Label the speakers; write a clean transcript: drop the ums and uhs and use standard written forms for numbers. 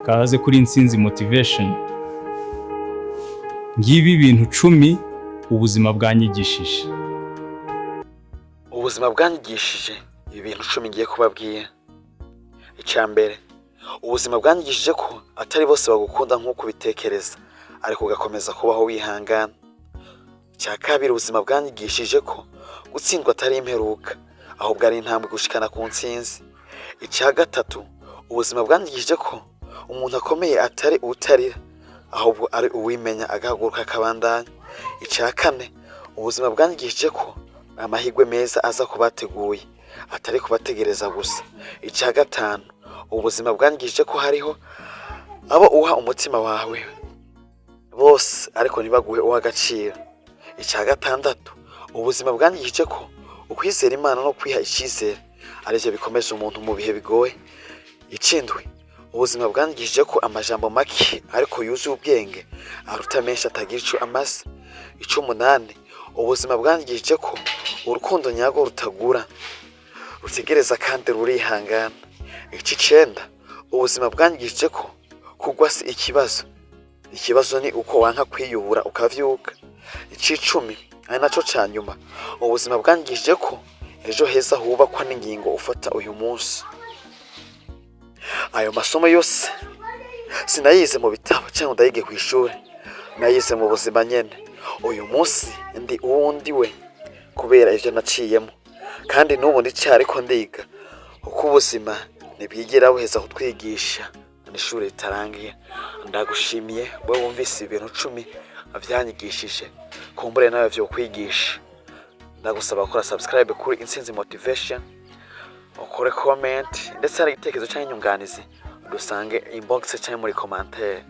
Speaker 1: Kaze kuri Intsinzi Motivation. Ngibi ibintu 10 ubuzima bwanyigishije.
Speaker 2: Ubuzima bwanyigishije ibi bintu 10 ngiye kubabwira. Icya mbere, ubuzima bwanyigishije ko atari bose bagukunda nk'uko ubitekereza, ariko ugakomeza kubaho wihangana. Icya kabiri, ubuzima bwanyigishije ko gutsindwa atari imperuka, ahubwo ari intambwe gushikana ku ntsinzi. Icya gatatu, ubuzima bwanyigishije ko umuntu akomeye atari uwutarira, ahubwo ari uwimenya agahaguruka akabandanya. Icya kane, ubuzima bwanyigishije ko amahirwe meza aza ku bateguye, atari kubategereza gusa. Icya gatanu, ubuzima bwanyigishije ko hariho abo uha umutima wawe bose, ariko ntibaguhe uw'agaciro. Icya gatandatu, ubuzima bwanyigishije ko ukwizera Imana no kwiha icyizere arivyo bikomeza umuntu mu bihe bigoye. Icindwi, ubuzima bwanyigishije ko amajambo make ariko yuzuye ubwenge aruta menshi atagira ico amaze. Icumunani, ubuzima bwanyigishije ko urukundo nyarwo rutagura, rutegereza kandi rurihangana. Icicenda, ubuzima bwanyigishije ko kugwa si ikibazo, ikibazo ni uko wanka kwiyubura ukavyuka. Icicumi, ari naco ca nyuma, ubuzima bwanyigishije ko ejo heza hubakwa n'ingingo ufata uyu munsi. Ayo masomo yose sinayize mu bitabo cyangwa ndayige kw'ishuri, nayize mu buzima nyene. Uyu munsi ndi uwundi we kubera ivyo naciyemo, kandi n'ubu ndicariko ndiga, kuko ubuzima ntibwigera buheza kutwigisha, n'ishuri ritarangiye. Ndagushimiye wowe wumvise ibintu 10 vyanyigishije, kumbure nawe vyokwigisha. Ndagusaba gukora subscribe kuri Intsinzi Motivation, ukore comment, ndetse hari igitekerezo cyangwa inyunganizi dusange inbox cyangwa muri commentaire.